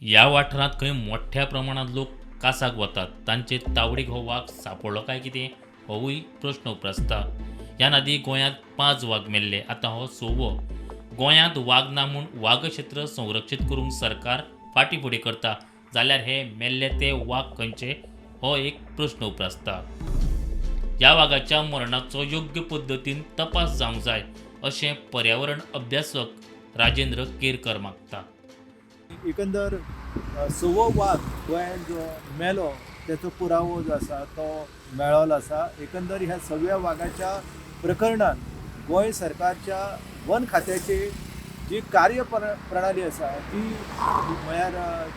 ह्या वाठारांत खंय मोठ्या प्रमाणांत लोक कासाक वतात. तांचे तावडीक हो वाग सांपडलो काय कितें होवूय प्रश्न उप्रासता. ह्या आदीं गोंयांत 5 वाग मेल्ले, आतां हो 6वो. गोंयांत वाग ना म्हूण वागक्षेत्र संरक्षीत करूंक सरकार फाटीं फुडें करता जाल्यार हे मेल्ले ते वाग खंयचे हो एक प्रश्न उप्रासता. ह्या वागाच्या मरणाचो योग्य पद्दतीन तपास जावंक जाय अशें पर्यावरण अभ्यासक राजेंद्र केरकर मागता. एकंदर 6वो वाग गोंयांत जो मेलो तेचो पुरावो जो आसा तो मेळोलो आसा. एकंदर ह्या 6व्या वागाच्या प्रकरणान गोंय सरकारच्या वन खात्याची जी कार्य प्रणाली आसा ती म्हळ्यार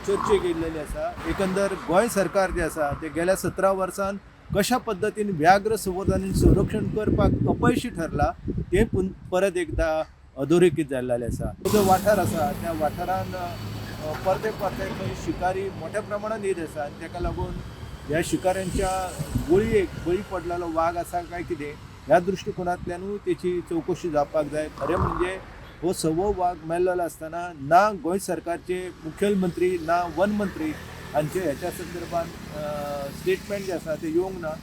चर्चेक येयल्लेली आसा. एकंदर गोंय सरकार जें आसा तें गेल्या 17 वर्सान कशा पद्दतीन व्याघ्र संवर्धन संरक्षण करपाक अपयशी ठरला तें परत एकदां अधोरेखीत जाल्लें आसा. जो वाठार आसा त्या वाठारान परते परते थंय शिकारी मोठ्या प्रमाणान येत आसा आनी तेका लागून ह्या शिकाऱ्यांच्या गुळयेक बळी पडलेलो वाग आसा काय कितें ह्या दृश्टिकोनांतल्यानूय तेची चवकशी जावपाक जाय. खरें म्हणजे हो 6वो वाग मेल्लो आसतना ना गोंय सरकारचे मुखेलमंत्री ना वन मंत्री हांचे ह्याच्या संदर्भात स्टेटमेंट जें आसा तें येवंक ना.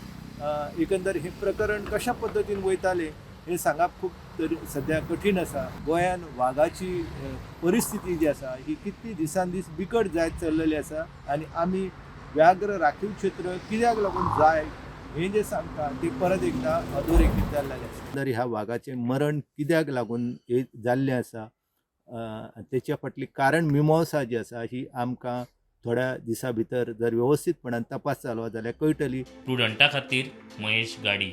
एकंदर हें प्रकरण कशा पद्दतीन वयतालें हें सांगप खूब तरी सद्या कठीण आसा. गोंयान वागाची परिस्थिती जी आसा ही कितली दिसान दीस बिकट जायत चल्लेली आसा आनी आमी व्याघ्र राखीव क्षेत्र कित्याक लागून जाय हें जें सांगता तें परत एकदां अधोरेखीत जाल्लें आसा. तर ह्या वागाचें मरण कित्याक लागून हें जाल्लें आसा तेच्या फाटली कारण मिमोसा जी आसा ही आमकां थोड्या दिसां भितर जर वेवस्थीतपणान तपास जालो जाल्यार कळटली. प्रुडंटा खातीर महेश गाडी.